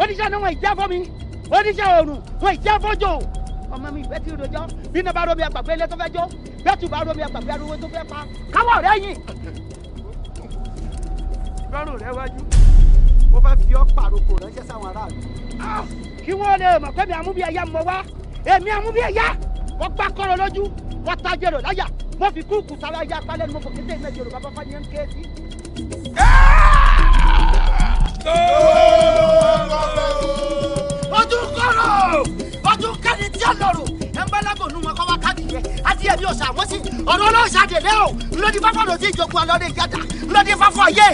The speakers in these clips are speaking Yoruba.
Oníṣẹ́ náà wọ́n ìjà fọ́ mi, oníṣẹ́ òòrùn wọ́n ìjà fọ́jọ́. Ọmọ mi ìfẹ́ tí rojọ́ bí iná bá romi àgbàgbé ilé tó fẹ́ jó, bẹ́ẹ̀ tù bá romi àgbàgbé ariwo tó fẹ́ pa káwọ́ rẹ̀ yìn. Lọ́rùn rẹ wájú, mo fẹ́ fi ọ́ pàrokò ránṣẹ́ sáwọn aráàlú. Kí wọ́n lè mọ̀ pé mi àmúbíẹ̀yà mọ̀ wá, èmi àmúbíẹ̀yà, wọ́n gbá kọ́rọ̀ lójú, wọ́n tajẹ̀rọ̀ láyà, wọ́n fi kúùkù sára ya apálẹ́ ni mo fò kété ìmẹ̀jẹ̀ Yorùbá bá fani ẹ̀ ń ké sí. Ojú kọ́rọ̀ ojú kẹ́ni tí ó lọ́rùn ẹ̀ ń bá lágòónú wọn kọ́ wá káàdì yẹ àti ẹ̀mí ọ̀sà àwọn sí ọ̀rọ̀ ọlọ́ọ̀sà délé o ńlọdí fáfọ́ lọ sí ìjọba ọlọ́dẹ ìjàdá ńlọdí fáfọ́ ayé.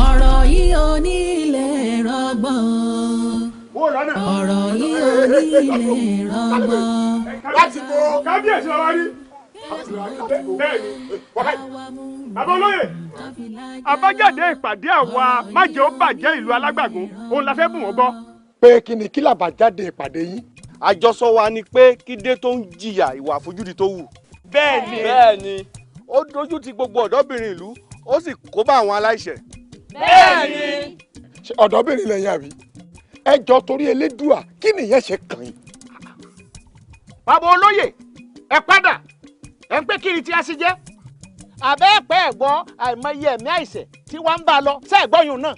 Ọ̀rọ̀ yìí ò ní ilé rọgbọ́n. Ọ̀rọ̀ yìí ò ní ilé rọgbọ́n. Láti bo kábíyèsí la wá rí. Bẹ́ẹ̀ ni bàbá olóyè, àbájáde ìpàdé àwa májè ó bàjẹ́ ìlú Alágbàgún, òun la fẹ́ bùn wọ́n gbọ́. Pé kí ni kí làbájáde ìpàdé yín? Àjọsọ wa ni pé kídé tó ń jìyà ìwà àfojúdi tó wù. Bẹ́ẹ̀ni. Bẹ́ẹ̀ni, ó dojú ti gbogbo ọ̀dọ́bìnrin ìlú, ó sì kó bá àwọn aláìṣẹ̀. Bẹ́ẹ̀ni. Ṣé ọ̀dọ́bìnrin lẹ́yìn àbí? Ẹ jọ torí Elédùà, kí nìyẹn ṣe kàn yín? Bàbá olóyè, ẹ padà ẹ ń pé kí ni tí a sì jẹ́ àbẹ́ẹ̀pẹ́ ẹ̀gbọ́n àìmọye ẹ̀mí àìsẹ̀ tí wọ́n ń bá a lọ sẹ́ẹ̀gbọ́yùn náà,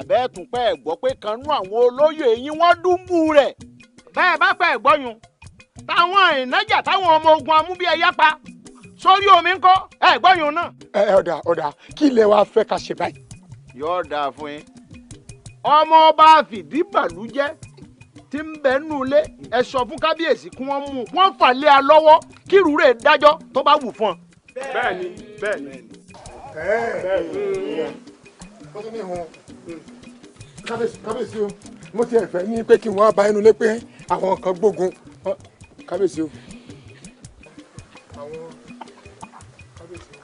àbẹ́ẹ̀túnpẹ́ ẹ̀gbọ́ pé kan nú àwọn olóyè yín wọ́n dúnbù rẹ̀. Bẹ́ẹ̀ bá pẹ́ ẹ̀gbọ́yùn táwọn ìnájà táwọn ọmọ ogun amúbíẹ̀yá pa sórí omi ńkọ́, ẹ̀gbọ́yùn náà. Ẹ ọ̀dà ọ̀dà, kí ilẹ̀ wa fẹ́ ká ṣe báyìí? Yóò dáa fún yín. Ọmọ ọba fìdíbàlújẹ́ tí ń bẹ nù ilé, ẹ sọ fún kábíyèsí kí wọ́n mú wọ́n fà lé a lọ́wọ́ kí irú rẹ̀ dájọ́ tó bá wù fún ọ. Bẹ́ẹ̀ni, bẹ́ẹ̀ni. Kábíyèsí, kábíyèsí o, mo ti ẹ̀fẹ̀ ní pé kí wọ́n bá inú lé pé àwọn kan gbógun, kábíyèsí o. Àwọn kábíyèsí o.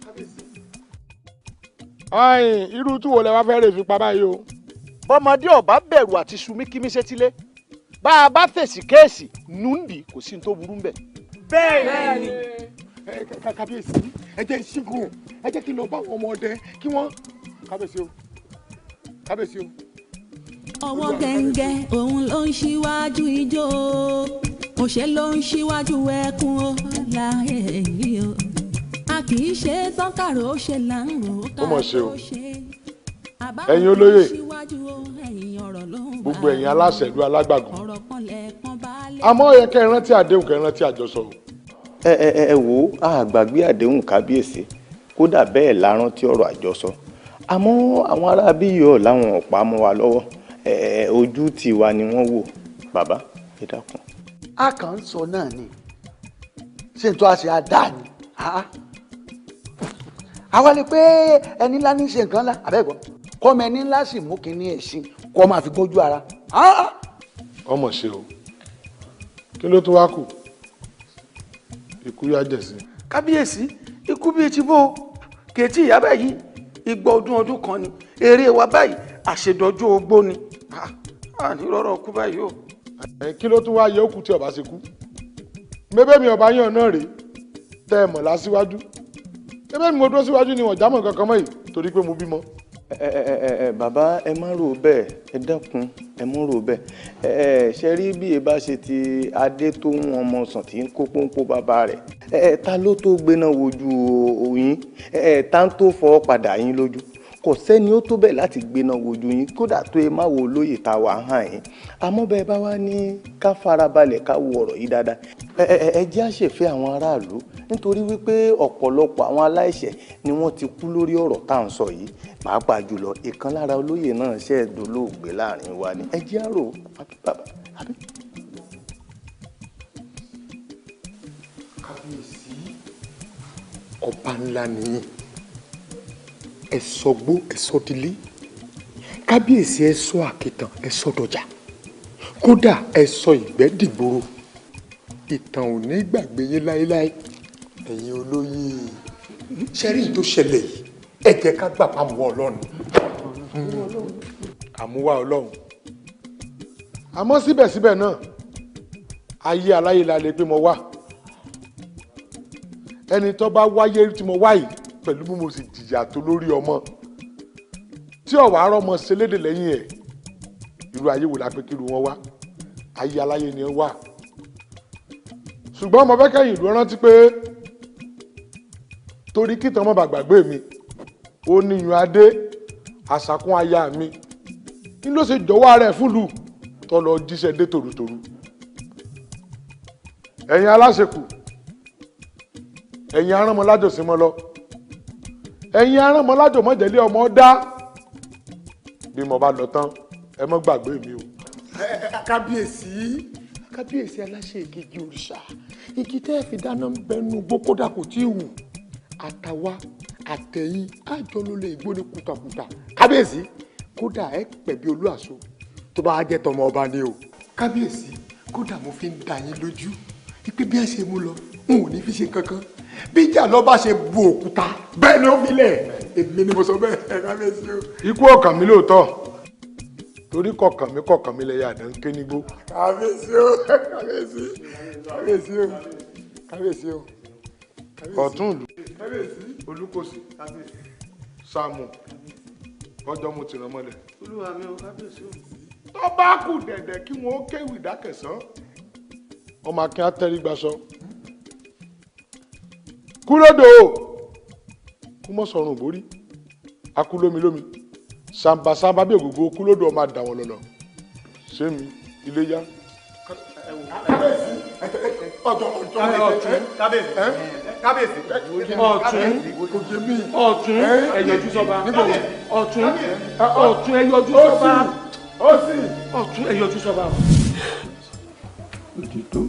Kábíyèsí. Ọyìn irú tí wo lẹ wá fẹ́ rè fi pa báyìí o? Bọ́mọdé ọba bẹ̀rù àti sunmí sétílé, bá a bá fèsì kéèsì nùndì, kò sí ní tó burú mbẹ̀. Bẹ́ẹ̀ni. Kábíyèsí, ẹ jẹ́ ìṣígun, ẹ jẹ́ kí n lọ bá àwọn ọmọ ọdẹ kí wọ́n, kábíyèsí o, kábíyèsí o. Ọwọ́ gẹ́ngẹ́ òun ló ń ṣíwájú ijó, òṣè ló ń ṣíwájú ẹkún ó láyé yìí o. A kì í ṣe tán kàró ṣe là ń rò ó. Ó mọ̀ ṣe o. Kàró ṣe. Ẹ̀yin olóyè, Síwájú o, ẹ̀yin ọ̀rọ̀ ló ń bá gbogbo ẹ̀yin aláṣẹ ìlú Alágbàgún, ọ̀rọ̀ kan lẹ̀ẹ̀kan bá lé. Àmọ́ ó yẹ kẹ́ ẹ rántí àdéhùn, kẹ́ ẹ rántí àjọsọ o. Ẹ ẹ ẹ wò ó, a gbàgbé àdéhùn kábíyèsí, kódà bẹ́ẹ̀ la rántí ọ̀rọ̀ àjọsọ, àmọ́ àwọn ará bíyọ̀ láwọn ọ̀pá mọ́ wa lọ́wọ́. Ẹ ẹ ojú tiwa ni wọ́n wò. Bàbá, ẹ dákun. A kàn ń sọ náà ni, ṣé n tó a ṣe àdá ni? Àwa lè pé ẹni ńlá ní í ṣe nǹkan ńlá àbẹ́gbọ́, kọ́mọ ẹni ńlá sì mú kínní ẹ̀sìn kọ́ máa fi gbójú ara. Ọmọ ṣe o, kí ló tún wá kù? Ikú yá jẹ̀sìn. Kábíyèsí, ikú bíi ti bó kèétí ìyá báyìí, igba ọdún ọdún kan ni eré wa báyìí, àṣedọjú ogbó ni a ní rọrọ kú báyìí o. Ẹ kí ló tún wá yẹ òkú tí ọba ṣe kú? Mébé mi ọba yàn náà rèé tẹ ẹ mọ̀ lásìwájú, mébé mi mo dúró síwájú ni wọ́n jámọ̀ kankan mọ́ yìí torí pé mo bímọ. Ẹ ẹ ẹ ẹ bàbá, ẹ má rò bẹ́ẹ̀, ẹ dákun, ẹ má rò bẹ́ẹ̀. Ẹ ẹ ṣe rí bí ẹ bá ṣe ti adé tó ń ọmọ sàn tí ń kó pọ́npọ́ bàbá rẹ̀, ẹ ẹ ta ló tó gbéná wojú oyin? Ẹ ẹ ta ń tó fọwọ́ padà yín lójú? Kò sẹ́ni ó tó bẹ́ẹ̀ láti gbéná wojú yín, kódà tó ẹ má wo olóyè tá a wà hàn yín. Àmọ́ bẹ́ẹ̀ bá wá ní ká farabalẹ̀ ká wo ọ̀rọ̀ yìí dáadáa, ẹ ẹ ẹ jẹ́ àṣẹfẹ́ àwọn aráàlú, nítorí wípé ọ̀pọ̀lọpọ̀ àwọn aláìṣẹ̀ ni wọ́n ti kú lórí ọ̀rọ̀ tá à ń sọ yìí, pàápàá jùlọ ìkan lára olóyè náà ṣe é dolóògbé láàrin wa ni. Ẹ jẹ́ àrò àbí bàbá àbí. Kábíyèsí, ọba ńlá nìyí, ẹ sọgbó, ẹ sọdílé. Kábíyèsí, ẹ sọ àkìtàn, ẹ sọ dọjà, kódà ẹ sọ ìgbẹ́ dìgboro. Ìtàn ò ní gbàgbé yín láéláé. Ẹ̀yin olóyè, ṣẹ́rí tó ṣẹlẹ̀ yìí, ẹ jẹ́ ká gbà pa àmúwá Ọlọ́run, àmúwá Ọlọ́run. Àmọ́ síbẹ̀síbẹ̀ náà, ayé aláyé la lè pé mo wá. Ẹni tó bá wáyé tí mo wá yìí Pẹ̀lú bí mo sì jìyà tó lórí ọmọ tí ọ̀wà arọ́mọ ṣe léde lẹ́yìn ẹ̀, irú ayé wo la pé kíru wọn wá? Ayé aláyé ni wá. Ṣùgbọ́n mo fẹ́ kẹ́yìn ìlú rántí pé torí kí tọmọ bàgbàgbé mi, ó ní yun adé àṣàkún aya mi ní ló ṣe jọ̀wọ́ ara ẹ̀ fúlù tó lọ jíṣẹ́ dé tòrútòrú. Ẹ̀yin aláṣekù, ẹ̀yin aránmọlájò sí mọ́ lọ, ẹ̀yin aránmọlájò mọ́jẹ̀lé ọmọ dá. Bí mo bá lọ tán, ẹ mọ́ gbàgbé mi o. Kábíyèsí, kábíyèsí aláṣẹ ìkejì òrìṣà, igi tẹ́ ẹ fi dáná ń bẹnu gbókódà kò tí ì wù, àtàwa àtẹ̀yìn àjọ ló lè gbóni kùtàkùtà. Kábíyèsí, kódà ẹ pẹ̀ bí olú àṣọ tó bá jẹ́ tọmọ ọba ni o. Kábíyèsí, kódà mo fi ń dá yín lójú wípé bí ẹ ṣe mú lọ, n ò ní fi ṣe kankan. Bí ìjà lọ bá ṣe bu òkúta, bẹ́ẹ̀ ni ó fi lẹ̀. Èmi ni mo sọ bẹ́ẹ̀, kábíyèsí o. Ikú ọ̀kàn mi lóòótọ́, torí kọ̀ọ̀kan mi kọ̀ọ̀kan mi lẹ́yà àdán ké nígbó. Kábíyèsí o, kábíyèsí, kábíyèsí o, kábíyèsí o. Ọ̀tún ìlú Olúkòsì Sàámù ọjọ́ mo ti rán mọ́lẹ̀. Olúwa mi o, kábíyèsí o. Tó bá kù dẹ̀dẹ̀ kí wọ́n ó kéwì dákẹ̀sán, ọmọ akin atẹ́rígbàsọ. Kúlódò kú mọ́ sọ̀rùn borí, akú lómi lómi, sàǹbàsàǹbà bí ògógó kúlódò ọmọ àdàwọ̀n lọ̀lọ̀. Sẹ́mi ilé yá. Kábíyèsí, ọ̀tọ̀ ọ̀tọ̀ kábíyèsí, kábíyèsí, ọ̀tún, ọ̀tún, ẹ yọjú sọ́ba. Ọ̀tún, ọ̀tún, ẹ yọjú sọ́ba. Ọ̀tún, ẹ yọjú sọ́ba. Òtítọ́,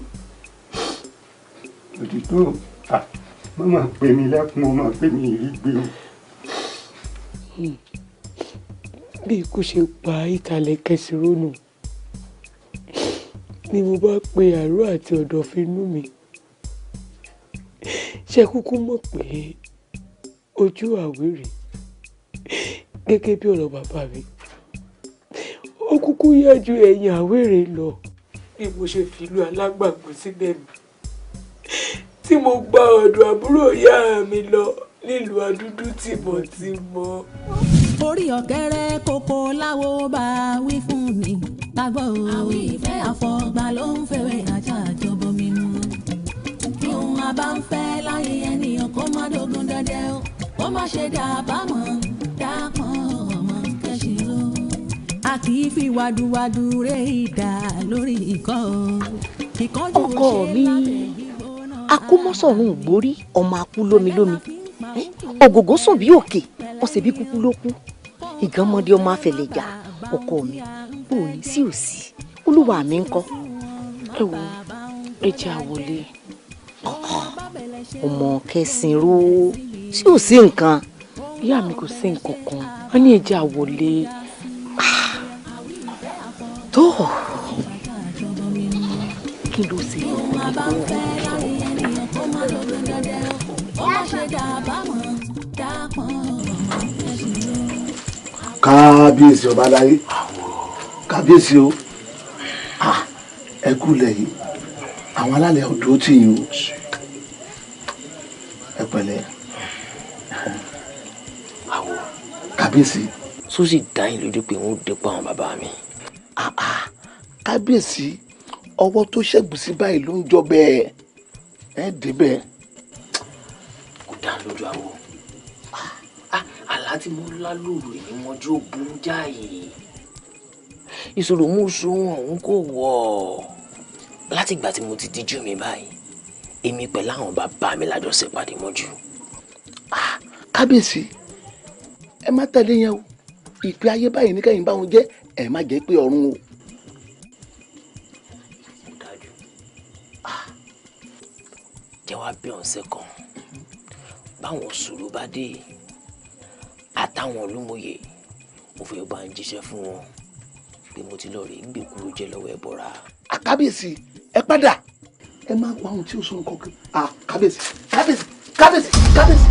òtítọ́, à má máa pè mí lẹ́kùn o, máa pè mí ìrígbé o. Bí ikú ṣe pa ìtàlẹ̀ kẹsìrónù ni mo bá pe àrò àti ọ̀dọ̀fin inú mi. Ṣe kúkú mọ̀ pé ojú àwérè gẹ́gẹ́ bí ọ̀rọ̀ bàbá mi, ó kúkú yá ju ẹ̀yìn àwérè lọ. Bí mo ṣe fi ìlú Alágbàgbọ́ sílẹ̀ mi tí mo gba ọ̀dọ̀ àbúrò ìyá mi lọ nílùú Adúdú tìmọ̀tìmọ̀. Orí ọ̀kẹ́rẹ́ kókó láwo bá wí fún mi lágbọ́ o. Àwí ìfẹ́ àfọ̀gbà ló ń fẹ́rẹ̀ ajá àjọbọ mímu. Kí òun àbá ń fẹ́ láyé ènìyàn kó má dógún dẹ́dẹ́ o. Kó má ṣe dàbámọ̀ dápọ̀n ọmọ kẹ́sì o. A kì í fi wàdùwàdù ré ìdá lórí ìkọ́ o. Ìkánjú ò Ọkọ ṣe mi, lábẹ́ gbígbóná. Akúmọ́sọ̀rùn ògbórí ọmọ akú lómilómi, ògògó sùn bí òkè ọ̀sẹ̀ bí kúkú ló kú, ìgànmọ́dé ọmọ afẹlẹ̀jà. Ọkọ mi, bò ní sí òsì, olúwa mi ń kọ́. Ẹ wo, ẹ jẹ́ àwọlé. Ọmọ kẹsìnró, sí òsì nǹkan. Ìyá mi, kò sí nǹkan kan, wọ́n ní ẹ jẹ́ àwọlé. Tó kí ló ṣe? Òun àbá ń fẹ́ láyé ènìyàn kó má dógún dẹ́dẹ́ o. Kó má ṣe dàbámọ̀ dápọ̀n ọmọ kẹ́sì o. Kábíyèsí ọba aláyé, kábíyèsí o. Ah, ẹ kú lẹ̀ yìí, àwọn alálẹ̀ ọdún tì yín o. Ẹ pẹ̀lẹ́ kábíyèsí. Tó sì dá yín lójú pé wọn ò dépò àwọn bàbá mi? Ah, ah, kábíyèsí, ọwọ́ tó ṣẹ́gun sí báyìí ló ń jọ bẹ́ẹ̀, ẹ débẹ̀. Kò dá lójú àwọ. Àlá tí mo lá lóru èyí mọ́jú ó burú jáì. Ìṣòro mú sóhun ọ̀hún kò wọ̀ látìgbà tí mo ti díjú mi báyìí, èmi pẹ̀lú àwọn bàbá mi lájọ ṣèpàdé mọ́jú. Kábíyèsí, ẹ má tẹ̀lé yẹn o. Ìpè ayé báyìí ní kẹ́yìn bá wọn jẹ́, ẹ má jẹ́ pé ọ̀run o. Jẹ́ wá bí ọ̀sẹ̀ kan báwọn sùúrù bá dé àtàwọn olúmọye, mo fẹ́ bá ń jíṣẹ́ fún wọn pé mo ti lọ rí gbèkúrú jẹ lọ́wọ́ ẹbọra. Kábíyèsí, ẹ padà, ẹ má wá ohun tí ó sọ nǹkan kan. Kábíyèsí, kábíyèsí, kábíyèsí, kábíyèsí.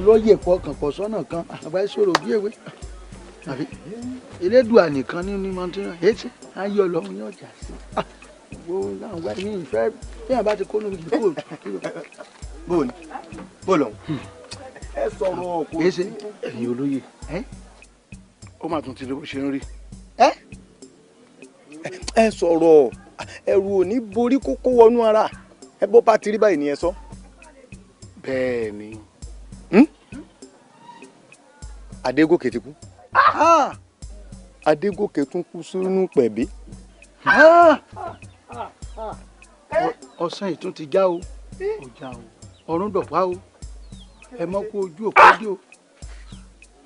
Lọ́yẹ̀ fọkàn pọ̀ sọ́nà kan àbá ìṣòro bí ewé àbí elédùà nìkan ní mọ́tínà èsì ayé ọlọ́run yóò jà sí wo láwọn wáyé ní ìfẹ́ bí àwọn bá ti kó lórí ìdíkò. Bóòlù bóòlù ẹ sọ̀rọ̀ kò sí. Ẹ̀yin olóye ó mà tún ti rí bó ṣe ń rí. Ẹ sọ̀rọ̀ ẹ̀rù ò ní borí kókó wọnú ara ẹ bó bá ti rí báyìí ni ẹ sọ. Bẹ́ẹ̀ ni. Adégòkè ti kú. Adégòkè tún kú sínú pẹ̀bí. Ọ̀sán ìtún ti já o, ọjà o, ọ̀run dọ̀pá o, ẹ mọ́ kó ojú òkú dé o,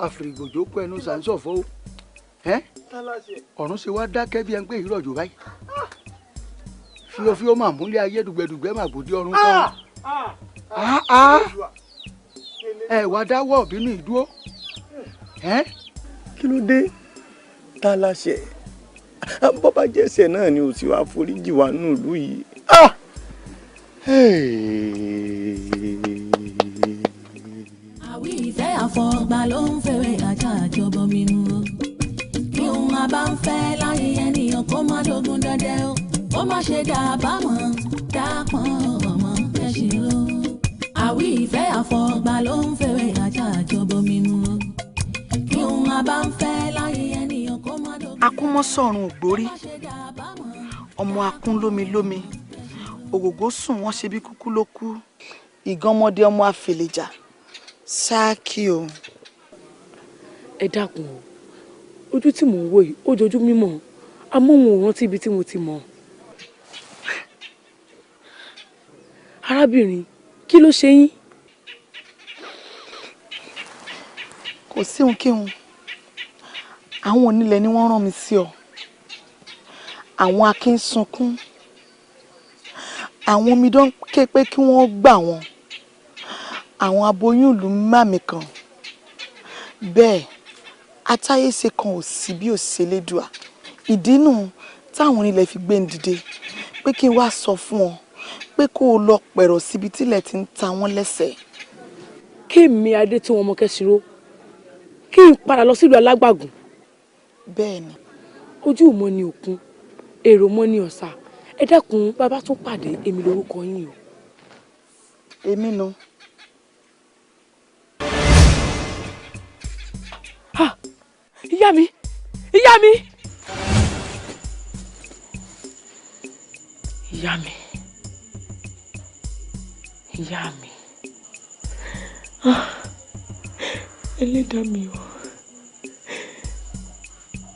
àfìrìgòjò kó ẹnu sàǹsọ̀fọ́ o, ọ̀run ṣe wá dákẹ́ bí ẹn pé ìrọ̀jò báyìí, fíofíó máa múlẹ̀ ayé dùgbẹ̀dùgbẹ̀ máa gbòdì ọ̀run kan ẹ wá dáwọ́ bínú ìdúró. Kí ló dé tá a láṣẹ bọ́bá jẹ́sẹ̀ náà ni ò sì wá foríjì wá nù ìlú yìí. Àwí ìfẹ́ àfọ̀gbà ló ń fẹ́rẹ̀ ajá àjọbọ mímu o. Kí òun àbá ń fẹ́ láyé ènìyàn kó má dógún dẹ́dẹ́ o. Ó má ṣe dàbámọ̀ dápọ̀n ọmọ kẹ́sì o. Àwí ìfẹ́ àfọ̀gbà ló ń fẹ́rẹ̀ ajá àjọbọ mímu o. Kí òun àbá ń fẹ́ láyé ènìyàn kó má dógún. Akúnmọ́sọ̀rùn ògbórí ọmọ akún lómilómi ògògó sùn wọ́n ṣe bí kúkú ló kú ìgànmọ́dé ọmọ àfẹlẹ̀jà ṣáàkì o. Ẹ dákun o, ojú tí mò ń wò yìí ó jojú mímọ́, àmọ́ òun ò rántí ibi tí mo ti mọ̀. Arábìnrin, kí ló ṣe yín? Kò sí ohunkóhun, àwọn onílẹ̀ ni wọ́n rán mi sí ọ. Àwọn akin sunkún, àwọn omidan ké pé kí wọ́n gbà wọ́n, àwọn aboyún ìlú màmí kan bẹ́ẹ̀ atáyéṣe kan ò sí bí òṣèlédùà. Ìdínú táwọn onílẹ̀ fi gbé ń dìde pé kí n wá sọ fún ọ pé kó o lọ pẹ̀rọ̀ síbi tílẹ̀ ti ń ta wọ́n lẹ́sẹ̀. Kémi Adétúnwọ̀n ọmọ Kẹ́sìró kí n padà lọ sílùú Alágbàgùn. Bẹ́ẹ̀ ni. Ojú mọ́ ni òkun, èrò mọ́ ni ọ̀sà. Ẹ dákun, bàbá tún pàdé, èmi lórúkọ yín o. Èmi nu. Ìyá mi, ìyá mi, ìyá mi, ìyá mi, ẹlẹ́dàá mi o,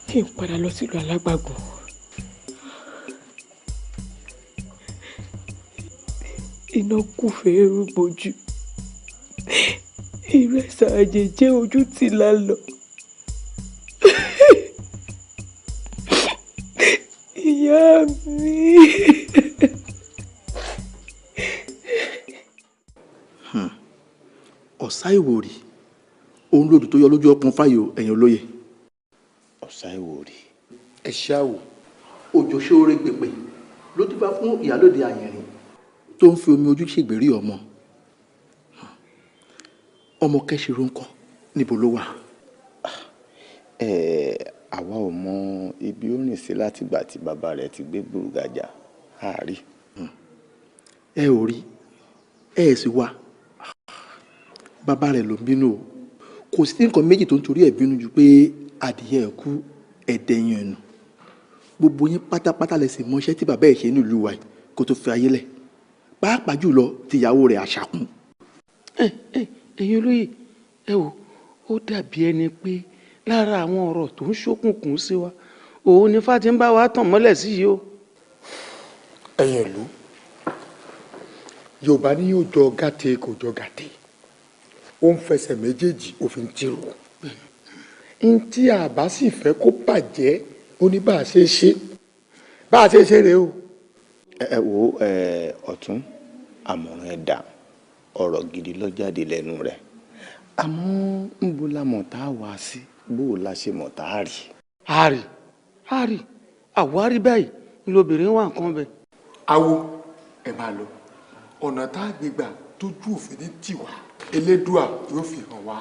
kí n padà lọ sílùú Alágbàgùn. Iná kúfèé rúgbòjú, ìrẹsà àjèjé ojú ti là lọ. Ìyá mi. Ọ̀sá ìwòrì òun lòdù tó yọ lójú ọpọ́n fáyò ẹ̀yìn olóye. Ọ̀sá ìwòrì. Ẹ ṣáà wò. Òjò ṣóore gbèpè ló dífá fún ìyálòde àyìnrín tó ń fi omi ojú ṣègbèrí ọmọ. Ọmọ Kẹ́sìró ńkọ́, níbo ló wà? Àwa ò mọ ibi ó rìn sí látìgbà tí bàbá rẹ̀ ti gbé gbùrùgàjà àárí. Ẹ ò rí, ẹ sì wá. Bàbá rẹ̀ ló ń bínú o. Kò sí nǹkan méjì tó ń torí ẹ̀ bínú ju pé adìyẹ ẹ̀ kú ẹ̀dẹ̀yìn ẹ̀nù. Gbogbo yín pátápátá lẹ sì mọṣẹ́ tí bàbá ẹ̀ ṣe nílùú wa kó tó fi ayé lẹ̀. Pàápàá jùlọ tìyàwó rẹ̀ Àṣàkún. Ẹ̀yin olóyè, ẹ wò ó dàbí ẹni pé lára àwọn ọ̀rọ̀ tó ń ṣókùnkùn sí wa òun ni Fá ti ń bá wa tàn mọ́lẹ̀ sí yìí o. Ẹ̀yin ìlú, Yorùbá ní yóò jọ gàtè kò jọ gàtè, ó ń fẹsẹ̀ méjèèjì òfin tìrò. N tí a bá sì fẹ́ kó bàjẹ́ ó ní bá a ṣe ṣe, bá a ṣe ṣe rèé o. Ẹ wo ọ̀tún, àmọ̀ràn ẹ̀ dà, ọ̀rọ̀ gidi ló jáde lẹ́nu rẹ̀. Àmọ́ ń bo la mọ̀ tá a wá sí, bó o la ṣe mọ̀ tá a rí. Àárí àárí àwárí báyìí lobìnrin wà nǹkan bẹ. Awo ẹ máa lọ, ọ̀nà tá a gbé gbà tójú òfin ní tiwa. Elédùà yóò fi hàn wá.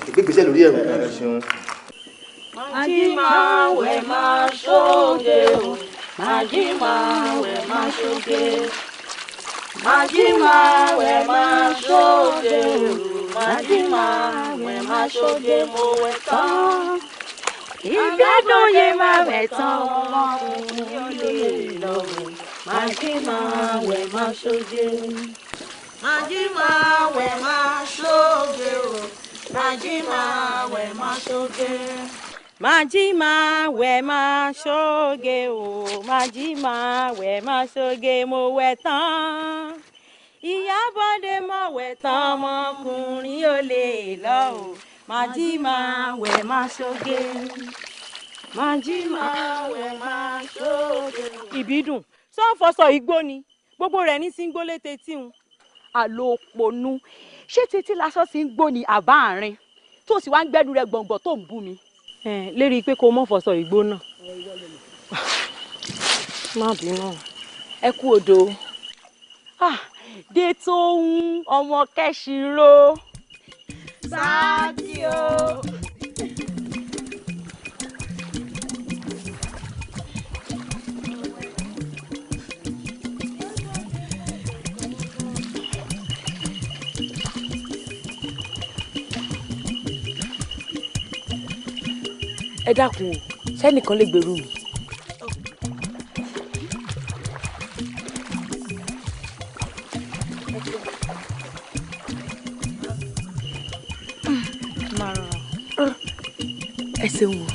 Ìgbégbèsè lórí ẹ̀rọ. Màjímáwẹ̀ máa ṣoge o, màjímáwẹ̀ máa ṣoge. Màjímáwẹ̀ máa ṣoge o, màjímáwẹ̀ máa ṣoge mo wẹ̀ tán. Ìgbádùn yìí máa wẹ̀ tán ọmọkùnrin ó lè lọ o, màjímáwẹ̀ máa ṣoge. Màjímáwẹ̀ máa ṣoge o, màjímáwẹ̀ máa ṣoge. Màjí máa wẹ̀ máa ṣoge o, màjí máa wẹ̀ máa ṣoge mo wẹ̀ tán. Ìyábọ̀dé mọ̀ wẹ̀ tán ọmọkùnrin ò lè lọ o, màjí máa wẹ̀ máa ṣoge. Màjí máa wẹ̀ máa ṣoge. Ìbídùn sọ́ọ̀fọ̀sọ igbó ni gbogbo rẹ̀ ní sí ń gbólé tetí un. Àlòpọ̀nù ṣé títí lásán ti ń gbó ni àbá àárín tó sì wá ń gbẹ́nu rẹ̀ gbọ̀ngbọ̀n tó ń bú mi. Lérí pé kó mọ̀ fọṣọ ìgbó náà. Má bínú. Ẹ kú odò. Dé tó ń ọmọ kẹ́sìrò. Sáàkì o. Ẹ dákun o, sẹ́nìkan lè gbèrú mi. Ẹ ṣeun o.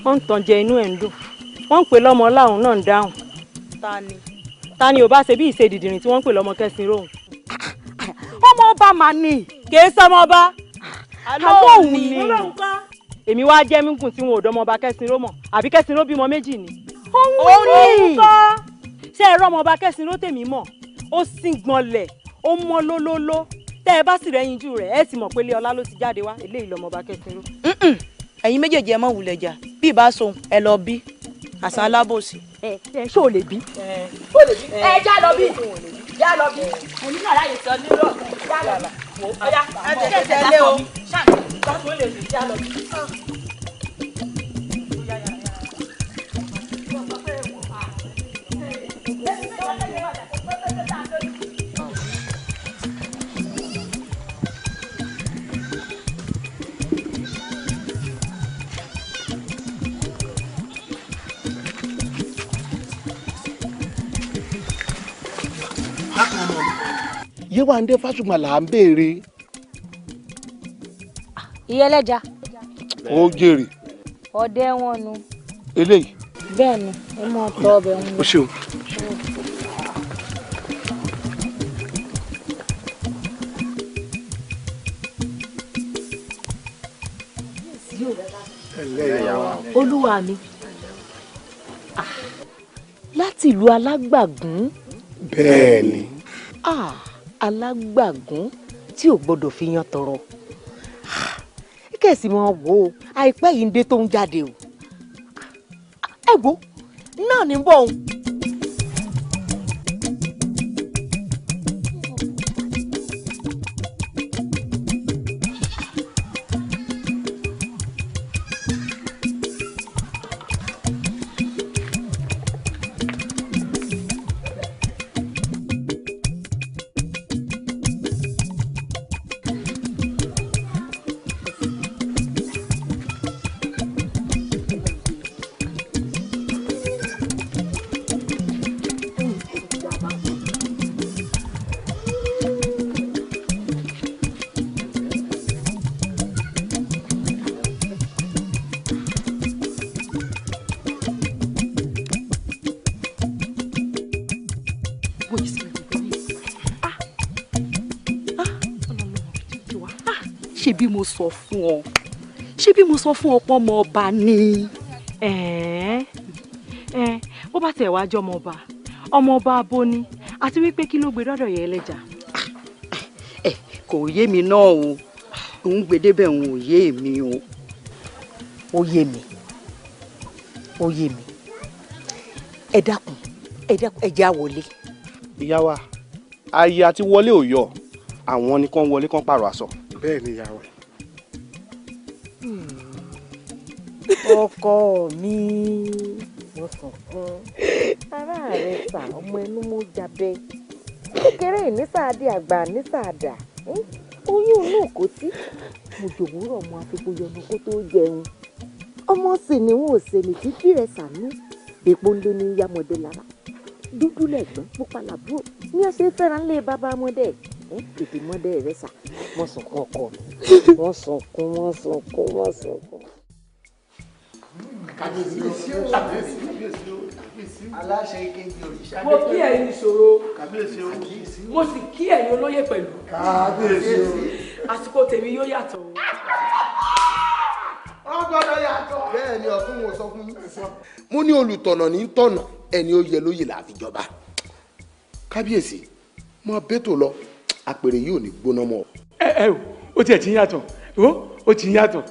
Wọ́n ń tàn jẹ inú ẹ̀ ń dùn, wọ́n ń pè lọ́mọ láwọn náà ń dáhùn. Ta ni? Ta ni ò bá ṣe bí ìṣe dìdìrìn tí wọ́n ń pè lọ́mọ kẹsìn rohùn. Ọmọ ọba mà ní. Kèé sọmọ ọba. Àlọ́ òun ni. Èmi wá jẹ́ mígùn tí wọn ò dọ́mọ ọba kẹsìn ró mọ̀, àbí kẹsìn ró bímọ méjì ni. Òun ni. Ṣé ẹ rọ́mọ ọba kẹsìn ró tèmi mọ̀? Ó sì gbọ̀nlẹ̀, ó mọ́ lólóló. Tẹ́ ẹ bá sì rẹ́yinjú rẹ̀, ẹ sì mọ̀ pé ilé ọlá ló ti jáde wá, eléyìí lọ́mọ ọba kẹsìn ró. Ẹ̀yin méjèèjì ẹ mọ̀ wulẹ̀ jà, bí ìbá sohun ẹ lọ bí àṣà alábòsí. Ẹ ṣé o lè bí? O lè bí. Ẹ já lọ bí. Já lọ bí. Èmi náà ráyè sọ nílò ọ̀gbìn. Já lọ bí. Ọ̀yá ẹ tètè tẹ̀lé o. Já lọ bí. Yéwándé Fásùgbà là ń béèrè. Ìyẹlẹ́ja. Ó jèrè. Ọdẹ wọn nu. Eléyìí. Bẹ́ẹ̀ ni, ẹ máa tọ ọbẹ̀ wọn. O ṣeun. Olúwa mi, láti ìlú Alágbàgún. Bẹ́ẹ̀ ni. Alágbàgún tí ò gbọdọ̀ fi yan tọrọ kẹ̀sì máa wò ó, àìpẹ́ yìí ń dé tó ń jáde o. Ẹ wo náà ní bọ̀ òun. Ṣé bí mo sọ fún ọ, ṣé bí mo sọ fún ọ pọ́ ọmọ ọba ni. Bó bá tẹ̀ wá jọ ọmọ ọba, ọmọ ọba abo ni, àti wípé kí ló gbé dọ́dọ̀ yẹ ẹlẹ́jà. Kò yé mi náà o, òun gbèdébẹ̀ òun ò yé mi o. Ó yé mi, ó yé mi. Ẹ dákun, ẹ dákun, ẹ já wọlé. Ìyá wa, ayé àti wọlé ò yọ, àwọn ni kàn wọlé kàn pààrọ̀ aṣọ. Bẹ́ẹ̀ ni ìyá wa. Ọkọ mi, mo sunkún ara rẹ sà, ọmọ ẹnu mo jábẹ kékeré ìnísàádé àgbà nísàádà, oyún inú kò tí mo jòwúrọ̀ ọmọ àfikún yọnu kó tó jẹun, ọmọ sì ni wọn ò sèmi títí rẹ sànú èpo ńlẹ ní yamọdé lára, dúdú lẹ́gbọ́n pupa làbúrò ní ọ̀sẹ̀ fẹ́ràn lé bàbá ọmọdé tètè mọ́dé rẹ sà. Mo sunkún ọkọ mi, mo sunkún, mo sunkún, mo sunkún. Kábíyèsí o, kábíyèsí, kábíyèsí o, kábíyèsí o. Aláṣẹ kejì òrìṣà. Mo kí ẹ̀yin ìṣòro. Kábíyèsí o. Mo sì kí ẹ̀yin olóyè pẹ̀lú. Kábíyèsí o. Àsìkò tèmi yóò yàtọ̀. Ó gbọ́dọ̀ yàtọ̀. Bẹ́ẹ̀ ni ọ̀tún mo sọ fún yín. Mo ní olùtọ̀nà ní tọ̀nà, ẹni ó yẹ lóyè là á fi jọba. Kábíyèsí, mọ bẹ́tò lọ, àpèrè yìí ò ní gbóná mọ́. Ẹ ẹ o, ó tiẹ̀ ti ń yàtọ̀, ó ti ń yàtọ̀,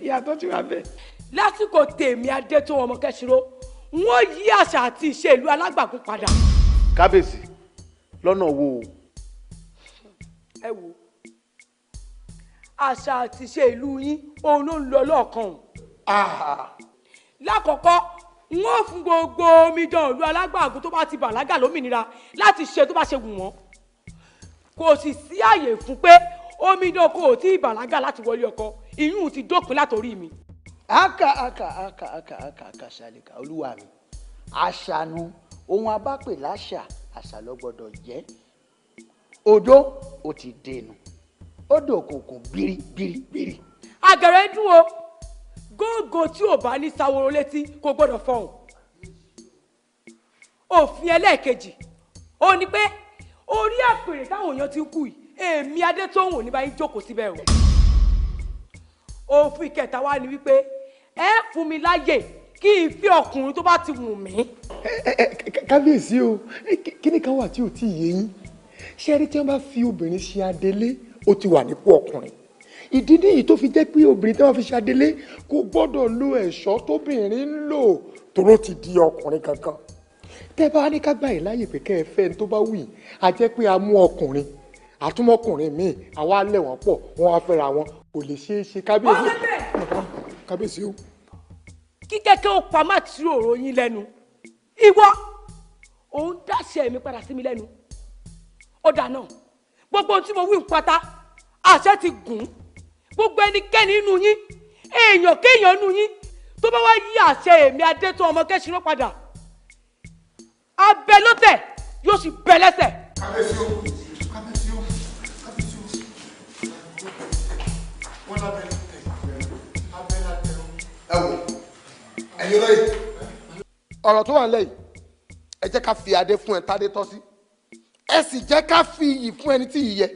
yàtọ̀ ti wà bẹ́ẹ̀. Lásìkò tèmi Adétóun ọmọ Kẹ́sìró, wọ́n yí àṣà àti ìṣe ìlú Alágbàgún padà. Kábíyèsí, lọ́nà wo o? Ẹ wo àṣà àti ìṣe ìlú yín, òun ló ń lọ lọ́ọ̀kan o. Lákọ̀ọ́kọ́, wọ́n fún gbogbo omidan ìlú Alágbàgún tó bá ti bàlágà lómìnira láti ṣe tó bá ṣe wù wọ́n. Kò sì sí àyè fún pé omidan kò tí ì bàlágà láti wọlé ọkọ, ìyún ti dópin látòrí mi. Aka aka aka aka aka aka ṣàlìkà, olúwa mi, àṣànù ohun abápè láṣà, àṣà ló gbọ́dọ̀ jẹ́. Odó ó ti dẹnu, odò òkùnkùn bírí bírí bírí. Àgẹ̀rẹ̀ ń dún o, góńgó tí ò bá ní saworo létí kò gbọ́dọ̀ fọhùn. Òfin ẹlẹ́ẹ̀kejì ó ní pé orí àpèrè táwọn èèyàn ti ń kú yìí, èmi Adétóun ò ní bá yín jókòó síbẹ̀ o. Òfin kẹta wá ni wípé ẹ fún mi láyè kí n fi ọkùnrin tó bá ti wù mí. Kábíyèsí o, kíní kan wà tí ò tí ì yé yín. Ṣé ẹ rí tí wọ́n bá fi obìnrin ṣe adelé, ó ti wà nípò ọkùnrin. Ìdí nìyí tó fi jẹ́ pé obìnrin tí wọ́n fi ṣe adelé kò gbọ́dọ̀ lo ẹ̀ṣọ́ tóbìnrin ń lò, tóró ti di ọkùnrin kankan. Tẹ́ bá ní ká gbà yín láyè pé kẹ́ ẹ fẹ́ ẹni tó bá wù yín, a jẹ́ pé a mú ọkùnrin àtúmọ̀kùnrin míì, àwa lẹ̀ wọ́n pọ̀, wọ́n á fẹ́ra wọn, kò lè ṣeé ṣe. Kábíyèsí, kábíyèsí o. Kí kẹ́kẹ́ ó pa má tí òrò yín lẹ́nu, ìwọ òun dáṣẹ mi padà sí mi lẹ́nu. Ó dà náà, gbogbo ohun tí mo wí ń pátá àṣẹ ti gùn. Gbogbo ẹnikẹ́ni inú yín, èèyàn kéèyàn inú yín tó bá wá yí àṣẹ èmi Adétóun ọmọ Kẹ́sìró padà, abẹ ló tẹ̀ yóò sì bẹ lẹ́sẹ̀. Kábíyèsí o, kábíyèsí o, kábíyèsí o. Wọ́n lábẹ́ tẹ̀, abẹ́ látẹ̀ o. Ẹ wò, ẹ̀yin olóyè, ọ̀rọ̀ tó wà nílẹ̀ yìí, ẹ jẹ́ ká fi adé fún ẹ tádé tọ́ sí, ẹ sì jẹ́ ká fi iyì fún ẹni tí iyì yẹ.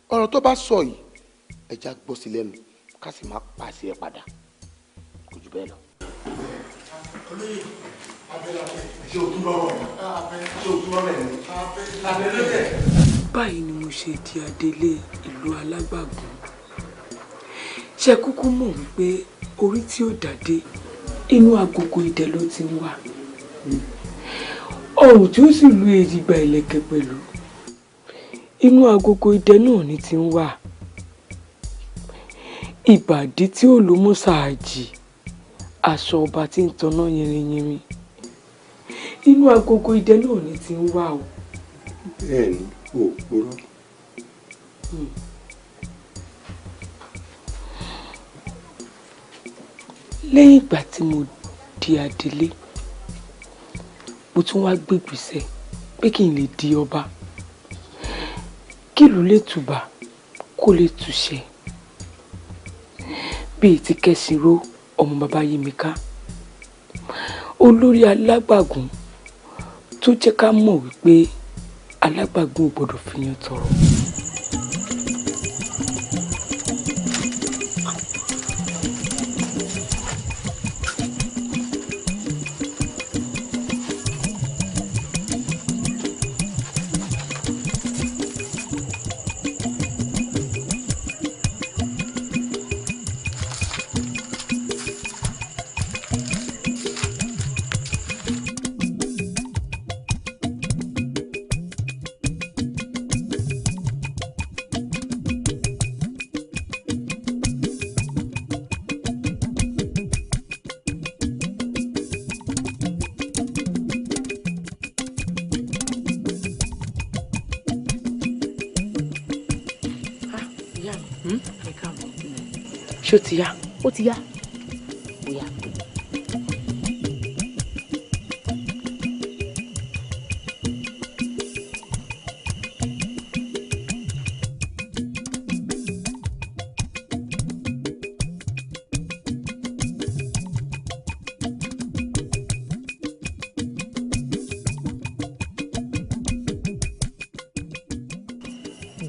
Ọ̀rọ̀ tó bá sọ yìí, ẹ já gbọ́ sí lẹ́nu, ká sì má pàṣẹ ẹ padà, kò jù bẹ́ẹ̀ lọ. Olóyè, abẹ́ látẹ̀. Ṣé o tún lọ́rọ̀ mi? Ṣé o tún lọ́rọ̀ mi? Abẹ́ ló tẹ̀. Báyìí ni mo ṣe di adelé ìlú Alágbàgún. Ṣé kúkú mọ̀ wípé orí tí ó dàdé inú agogo idẹ ló ti ń wà, ọrùn tí ó sì lu èjìgbà ìlẹ̀kẹ̀ pẹ̀lú inú agogo idẹ náà ni ti ń wà. Ìbàdí tí ó lò mú sàájì, aṣọ ọba tí ń taná yìnrìnyìnrìn, inú agogo idẹ náà ni ti ń wà o. Bẹ́ẹ̀ ni, ò purọ́. Lẹ́yìn ìgbà tí mo di adelé, mo tún wá gbégbèsè pé kí n lè di ọba, kí ìlú lè tùbà kó lè túṣẹ bíi ti Kẹ́sìró ọmọ bàbá Yímíká, olórí Alágbàgún tó jẹ́ ká mọ̀ wípé Alágbàgún ò gbọ́dọ̀ fìyàn tọrọ. Ẹ káàbọ̀. Ṣó ti yá? Ó ti yá. Ó yá.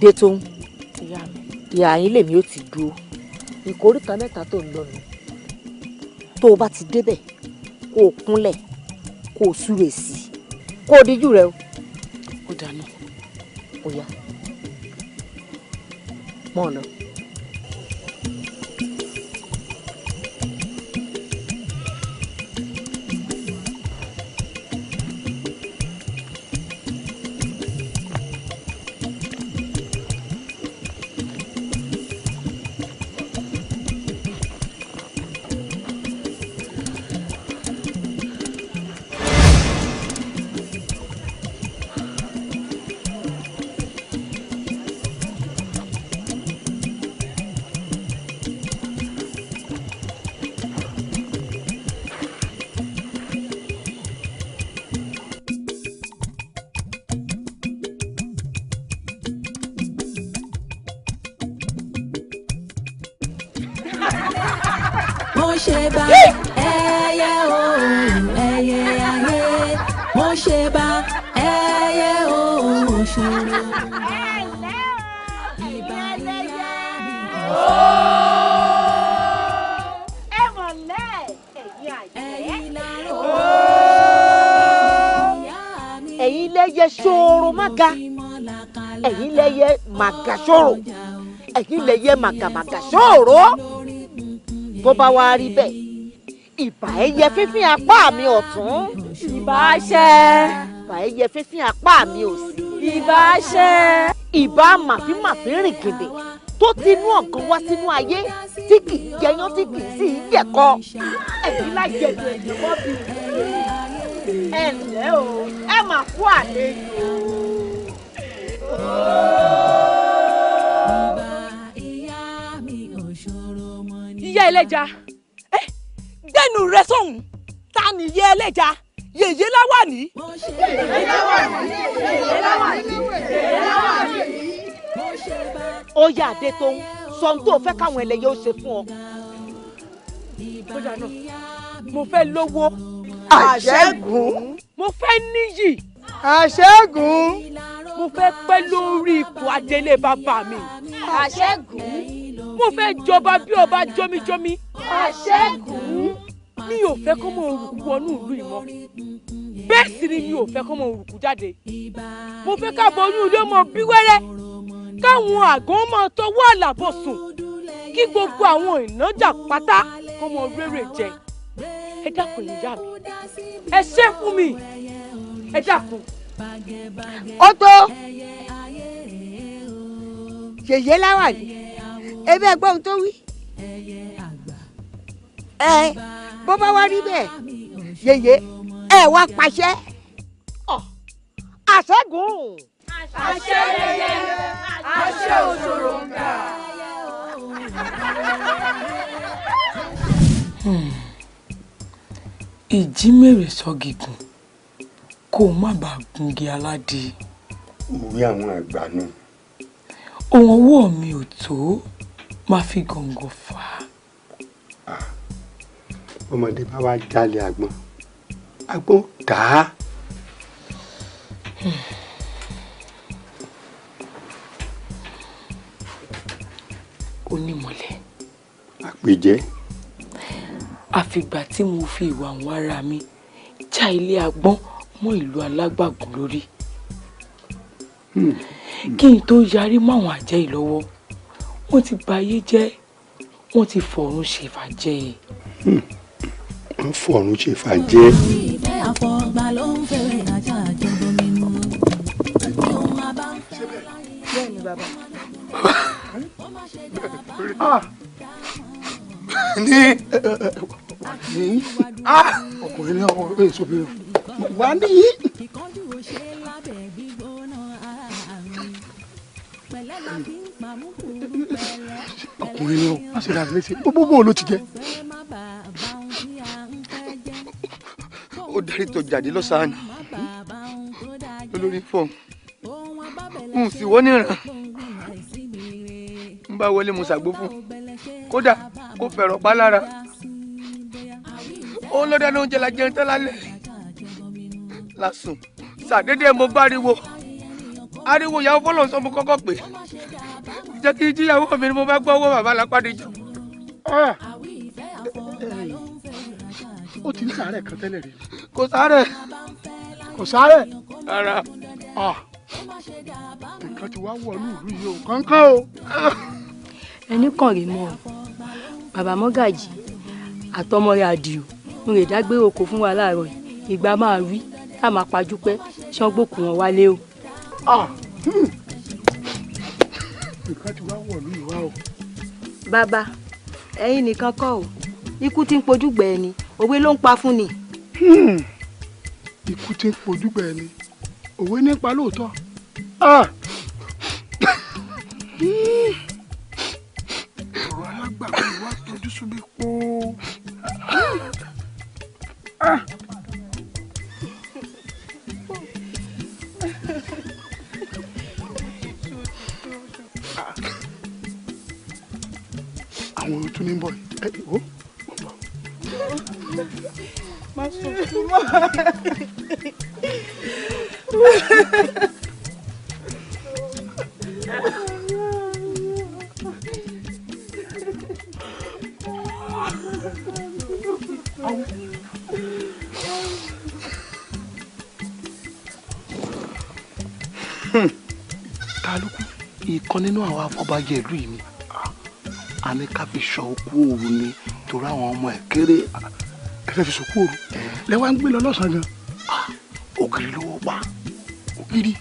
Dé tó ń ìyá yín lèmi ó ti dúró ìkóríta mẹ́ta tó ń lọ nù tó o bá ti débẹ̀ kó o kúnlẹ̀ kó o súre sí i kó o díjú rẹ o. Ó dáná. Ó yá mọ́ ọ lọ. Mo ṣe bá ẹyẹ o, ẹyẹ ayé. Mo ṣe bá ẹyẹ o, ṣòro. Ẹ mọ̀ lẹ́ ẹ̀yin àjẹ́. Ẹ̀yin lẹ́yẹ ṣòro mága, ẹ̀yin lẹ́yẹ màgà ṣòro, ẹ̀yin lẹ́yẹ màgàmàgà ṣòro. Tó bá wá rí bẹ́ẹ̀, ìbà ẹyẹ fífín apá mi ọ̀tún. Ìbà ṣẹ. Ìbà ẹyẹ fífín apá mi òsì. Ìbà ṣẹ. Ìbà màfímàfín rìn gèdè tó tinú ọ̀gán wá sínú ayé tí kì í jẹyán tí kì í sì í jẹ̀kọ. Ẹ̀yin lájẹ̀dù ẹ̀yìn mọ́ bí. Ẹ ǹlẹ́ o, ẹ mà kú àlejò. Ìyá ẹlẹ́ja, gbẹ́nu rẹ sọ̀hún, ta ni ìyá ẹlẹ́ja? Yèyé láwàní. Ó yá adé tó ń sọ ohun tó fẹ́ káwọn ẹlẹ́yẹ ó ṣe fún ọ. Kódà náà, mo fẹ́ lówó. Àṣẹ́gun. Mo fẹ́ níyì. Àṣẹ́gun. Mo fẹ́ pẹ́ lórí ipò adelé bàbá mi. Àṣẹ́gun. Mo fẹ́ jọba bí ọba jọmijọmi. Àṣẹ́gun. Mi ò fẹ́ kó mọ òrùkú wọnú ìlú yìí mọ́. Bẹ́ẹ̀ sì ni mi ò fẹ́ kó mọ òrùkú jáde. Mo fẹ́ ká boyún ilé ọmọ bí wẹ́rẹ́. Káwọn àgàn máa tọwọ́ àlàbọ̀ sùn. Kí gbogbo àwọn ìnájà pátá kó mọ rere jẹ. Ẹ dákun ìyá mi. Ẹ ṣé fún mi. Ẹ dákun. Ó tó yèyé láwàní ebe ẹgbọ́n ohun tó wí. Ẹ bó bá wá rí bẹ́ẹ̀ yèyé ẹ wá pàṣẹ. Àṣẹ́gun. Àṣẹ yẹyẹ, àṣẹ òṣòròǹgà. Ìjímèrè sọ gígùn kó o má bàa gungi aládì. Òwe àwọn àgbà nù. Ohun ọwọ́ mi ò tó máa fi gọ̀ǹgọ̀ fà á. Ọmọdé bá wá jalè àgbọn, àgbọn tà á. Onímọ̀lẹ̀. Àpèjẹ́. Àfìgbà tí mo fi ìwà àwọn ará mi já ilé agbọ́n mọ́ ìlú alágbàgùn lórí. Kí n tó yarí máwọn àjẹ́ yìí lọ́wọ́, wọ́n ti bà ayé jẹ́, wọ́n ti fọ̀run ṣèfàjẹ́. Wọ́n fọ̀run ṣèfàjẹ́. Ìfẹ́ àfọ̀gbà ló ń fẹ́rẹ̀ ajá àjọbọ mímú. Ohun àbá ń fẹ́ láyé. Bẹ́ẹ̀ni bàbá. Ní ní ọkùnrin ní ọkùnrin èso bí wà ní. Ìkánjú ò ṣe lábẹ́ gbígbóná ara mi. Pẹ̀lẹ́ Ọkùnrin ni ọ, má ṣe ra rẹ léṣe. Gbogbo ló ti jẹ. Ó darí tó jáde lọ́sàn-án olórí fọ́ọ̀mù n sì wọ́n níran n bá wọlé mo ṣàgbó fún kódà kó fẹ̀rọ̀ pa lára òun ló dáná oúnjẹ la jẹun tán lálẹ́ lásùn ṣàdédé mo gbá ariwo ariwo ìyàwó fọlọ́ sọ mo kọ́kọ́ pé jẹ́ kí jíyàwó mi ni mo bá gbọ́ owó bàbá lápá díjọ. Ó ti ní sàárẹ̀ kan tẹ́lẹ̀ rí. Kò sàárẹ̀. Kò sàárẹ̀. Rárá. Nǹkan ti wá wọ̀lú ìlú yìí o, kánkán o. Ẹni kàn rí mọ́ ọ, bàbá Mọ́gàjì àtọmọ rẹ̀ Àdìó ń rè dágbére oko fún wa láàárọ̀ yìí, ìgbà máa wí tá a máa pajú pẹ́ ṣángbókù wọn wálé o. Nǹkan ti wá wọ̀lú yìí wá o. Bàbá, ẹ̀yin nìkan kọ́ o, ikú tí ń pojú gbẹ ẹni, òwe ló ń pa fún ni. Ikú tí ń pojú gbẹ ẹni, òwe ní pa lóòótọ́. Ọ̀rọ̀ alágbàgbé wa tọ́jú súnmi pọ́. Àwọn tún ní bọ̀ ẹ wò. Má sunkún mọ́. Ta ló kú? Ìkan nínú àwọn afọbajẹ ìlú yìí ni a ní ká fi sọ òkú òru ni torí àwọn ọmọ ẹ̀ kéré. Ẹ fẹ́ fi sòkú òru lẹ wá ń gbé lọ lọ́sàn-án gan. Ògiri ló wọ́ pa. Ògiri.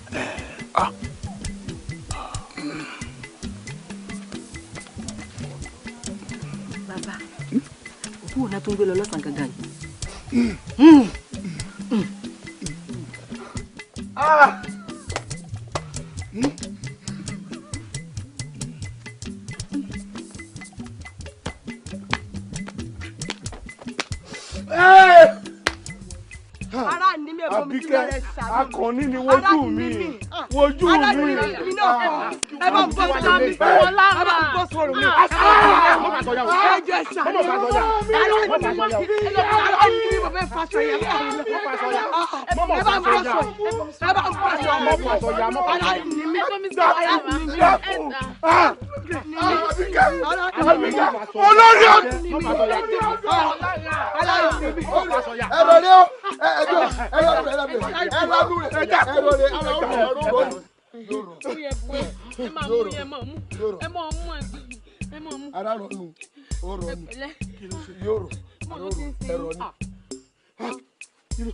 Bàbá, òkú òun náà tó ń gbé lọ lọ́sàn-án gangan yìí. Àbíkẹ́, akọni ni wojú mi, wojú mi. Ẹ bá ń bọ́ sọ̀rọ̀ mi, ẹ bá ń bọ́ sọ̀rọ̀ mi. Ẹ jẹ́ ṣàánú. Ara ni mi, mo fẹ́ faṣọ yẹn. Ẹ bá ń bọ́ sọ̀rọ̀, ẹ bá ń bọ́ sọ̀rọ̀. Ara ni mi, ara ni mi. Àbíkẹ́, olórí ọ̀dọ́. Ẹ̀rọ ni ó, ẹ̀jọ̀, ẹ̀rọ rẹ̀, ẹ̀rọ rẹ̀, ẹ̀rọ rẹ̀, ẹ̀rọ rẹ̀. Ara rọ nù, ó rọ nù, yóò rọ, ẹ̀rọ ni.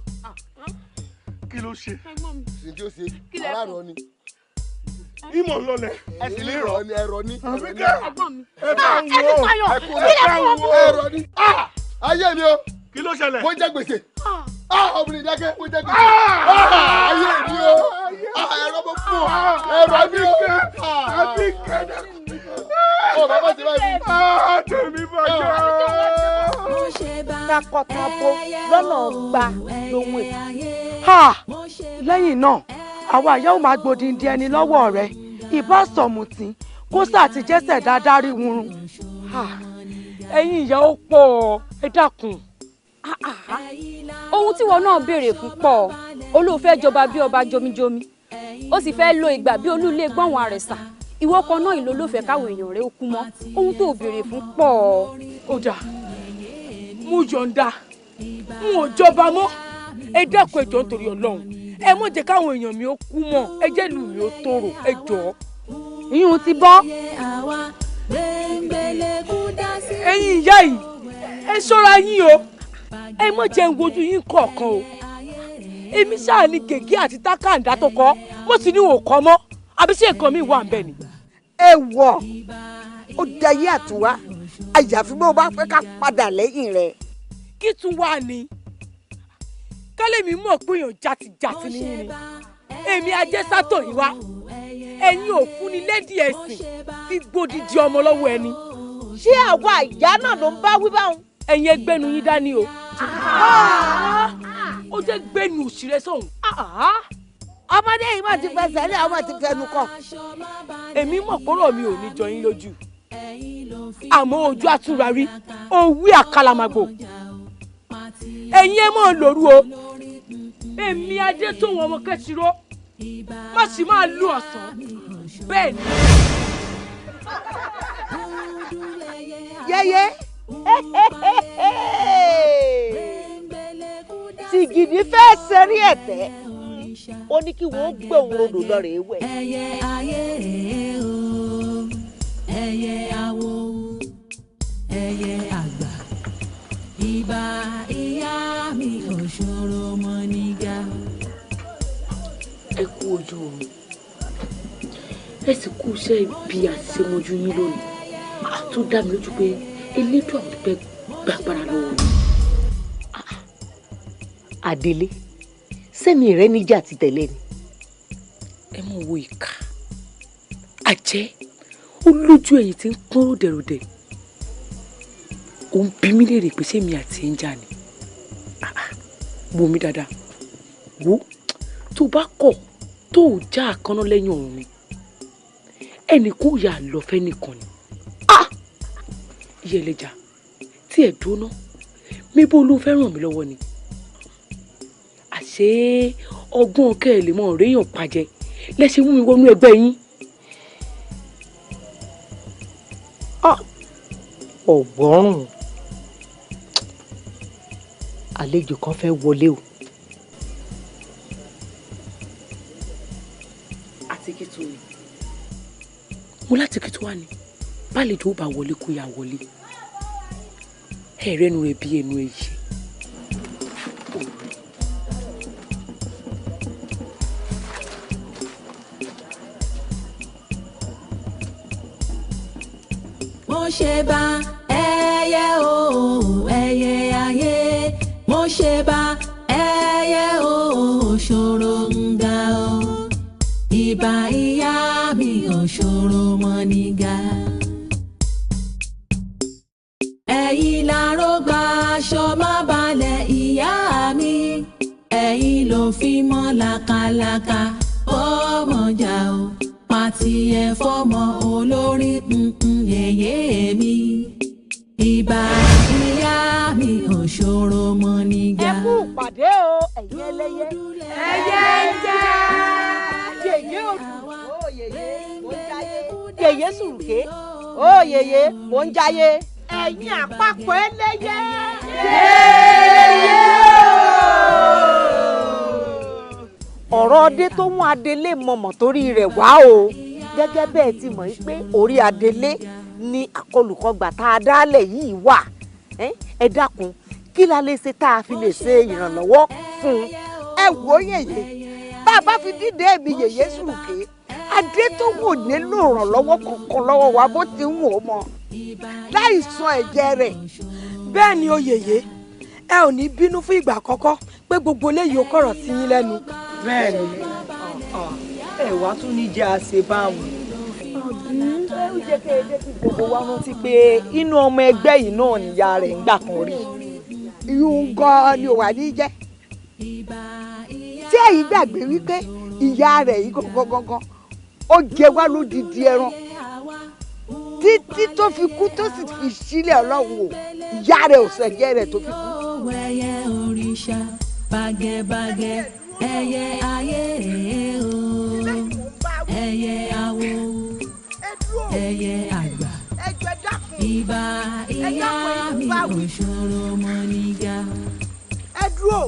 Kí ló ṣe? Ṣé tí ó ṣe? Ara rọ ni. Ìmọ̀ lọlẹ̀. Ẹ sì lè rọ ni, ẹ̀rọ ni. Àbíkẹ́, ẹ bá ń wo, ẹ bá ń wo. Ẹ̀rọ ni. Ayé mi o. Kí ló ṣẹlẹ̀? Mo jẹ gbèsè. Obìnrin dákẹ́, mo jẹ gbèsè. Ayé mi o. Ẹ̀rọ mo fún ọ. Ẹ̀rọ mi o. Àbíkẹ́ Ó bàbá ti báyìí. Tèmi bàjẹ́. Takọtabo lọ́nà gba lòun ẹ̀. Lẹ́yìn náà àwa ìyá ò máa gbòdìndì ẹni lọ́wọ́ rẹ̀ ìbá sọ̀mùtì kó sáà ti jẹ́sẹ̀ dáadáa rí wurun. Ẹ̀yin ìyá ó pọ̀ ẹ dákun. Ohun tí wọn náà béèrè fún pọ̀, olóòfẹ́ jọba bí ọba jomijomi, ó sì fẹ́ lo ìgbà bí olú ilé gbọ̀wọ̀n àrẹ̀sà, ìwọ kan náà ìlú olóòfẹ́ káwọn èèyàn rẹ̀ ó kú mọ́, ohun tó béèrè fún pọ̀. Ó dà, mo yọ̀ǹda, n ò jọba mọ́, ẹ dákun ẹ jọ̀ọ́ nítorí Ọlọ́run, ẹ mọ̀ jẹ́ káwọn èèyàn mi ó kú mọ́, ẹ jẹ́ ìlú mi ó tòrò, ẹ jọ̀ọ́. Ìyún ti bọ́. Ẹ̀yin ìyá yìí, ẹ ṣọ́ra yín o, ẹ mọ̀ jẹ́ ń wojú yín kọ̀ọ̀kan o. Èmi ṣáà ní gègé àti tákàndá tó kọ́, mo sì ní òkọ́ mọ́, àbí ṣé nǹkan mi wà ń bẹ̀ ni. Ẹ wọ, ó dayé àtúwá, àyàfi bó bá fẹ́ ká padà lẹ́yìn rẹ̀. Kí tún wà ní? Kálẹ̀mí mọ̀ pé èèyàn jàtìjàtì ní yín ni. Èmi ajé sátò yìí wá. Ẹ̀yin ò fúnni lédi ẹ̀sìn fi gbódìdí ọmọ lọ́wọ́ ẹni. Ṣé àwa ìyá náà ló ń bá wí báwọn? Ẹ̀yin ẹgbẹ́nu yín dání o. Ó jẹ́ gbẹ́nu òṣìrẹ́ sọ̀hún. Ọmọdé yìí mà ti fẹsẹ̀ lé, ọmọ ti fẹnu kọ. Èmi mọ̀ pọ́rọ̀ mi ò ní jọ yín lójú. Àmọ́ ojú àtúrà rí òwú àkàlàmàgbò. Ẹ̀yin ẹ máa lòrú o. Èmi adé tó wọn ọmọ kẹ́sìró. Má sì máa lu ọ̀sán. Bẹ́ẹ̀ ni. Yẹ́yẹ́. Tìgìdì fẹ́ ṣeré ẹ̀tẹ́, ó ní kí wọ́n gbé òun rodò lọ rèé wẹ̀. Ẹyẹ ayé rèé o, ẹyẹ awo, ẹyẹ àgbà, ìbà ìyá mi òṣòro mọ́ nígà. Ẹ kú ojú oorun, ẹ sì kú iṣẹ́ ibi àṣemọ́jú yín lónìí tó dá mi lójú pé elédùn àwọn pẹ́ gbàgbára lọ́wọ́ mi. Adélé, sẹ́mi rẹ níjà ti tẹ̀lé ni. Ẹ mọ̀ wo ìka àjẹ́ ó lójú ẹ̀yìn tí ń pọ́n ròdẹ̀ròdẹ̀. Ó ń bí mi léèrè pé sẹ́mi àti ẹ̀ ń jà ni. Wo mi dáadáa, wo tó bá kọ̀ tó ò já àkànná lẹ́yìn ọ̀run mi, ẹnì kò yà lọ́fẹ́ nìkan ni. Ìyẹlẹjà tí ẹ dúró ná míbó ló fẹ́ ràn mí lọ́wọ́ ni. Àṣé ọgbọ́n kẹ́ ẹ lè mọ ọ̀rẹ́yàn pàjẹ́ lẹ́sẹ̀ mú mi wọnú ẹgbẹ́ yín. Ọ̀gbọ́rùn àlejò kan fẹ́ wọlé o. Àti kí tó ni mo láti kí tó wà ní bálejò ó bá wọlé kó yá wọlé ẹ̀rẹ́nu rẹ̀ bí ẹnu èyí. Mo ṣe bá ẹyẹ o, ẹyẹ ayé, mo ṣe bá ẹyẹ o, ṣòro ń ga o, ìbà ìyá mi ò ṣòro mọ́ nígà. Ẹ̀yin láró gba aṣọ má balẹ̀ ìyá mi, ẹ̀yin ló fi mọ́ làkàlàkà fọ́mọjà o, pàtì ẹ̀ fọ́mọ olórí yèyé mi. Ìbà ìyá mi ò ṣòro mọ́ nígà. Ẹ kú pàdé o, ẹ̀yin ẹlẹ́yẹ. Ẹyẹ ń jẹ́. Yèyé òdù, ó yèyé, mò ń jayé. Yèyé sùrùké, ó yèyé, mò ń jayé. Ẹ̀yin àpapọ̀ ẹlẹ́yẹ. Yèyé o. Ọ̀rọ̀ ọdẹ tó mú Adélé mọ̀mọ̀ torí rẹ̀ wá o. Gẹ́gẹ́ bẹ́ẹ̀ ti mọ̀ pé orí Adélé ni àkọlùkọgbà tá a dálẹ̀ yìí wà. Ẹ dákun, kí la lè ṣe tá a fi lè ṣe ìrànlọ́wọ́ fún un? Ẹ wò ó yèyé, bá a bá fi dídé mi yèyé sùrùké, adé tó wò nílò ìrànlọ́wọ́ kankan lọ́wọ́ wa bó ti ń wò ó mọ́ láì san ẹ̀jẹ̀ rẹ̀. Bẹ́ẹ̀ ni o yèyé, ẹ ò ní bínú fún ìgbà àkọ́kọ́ pé gbogbo eléyìí ó kọ̀rọ̀ sí yín lẹ́nu. Bẹ́ẹ̀ ni ẹ wá tún ní jẹ́ àṣẹ báwọn. Ó jẹ́ kí ẹ jẹ́ kí gbogbo wa rántí pé inú ọmọ ẹgbẹ́ yìí náà níyà rẹ̀ ń gbà kan rí. Ìyún gan-an ni ò wà ní jẹ́. Tí ẹ̀yin gbàgbé wípé ìyá rẹ̀ yìí gangan ó jẹ wá lódidi ẹran títí tó fi kú tó sì fi sílẹ̀ Ọlọ́run o, ìyá rẹ̀ ò sẹ̀jẹ̀ rẹ̀ tó fi kú. Ẹyẹ òrìṣà bàgẹ̀bàgẹ̀, ẹyẹ ayé rèé o, ẹyẹ awo, ẹyẹ àgbà, ìbà ìyá mi ò ṣòro mọ́ nígà. Ẹ dúró.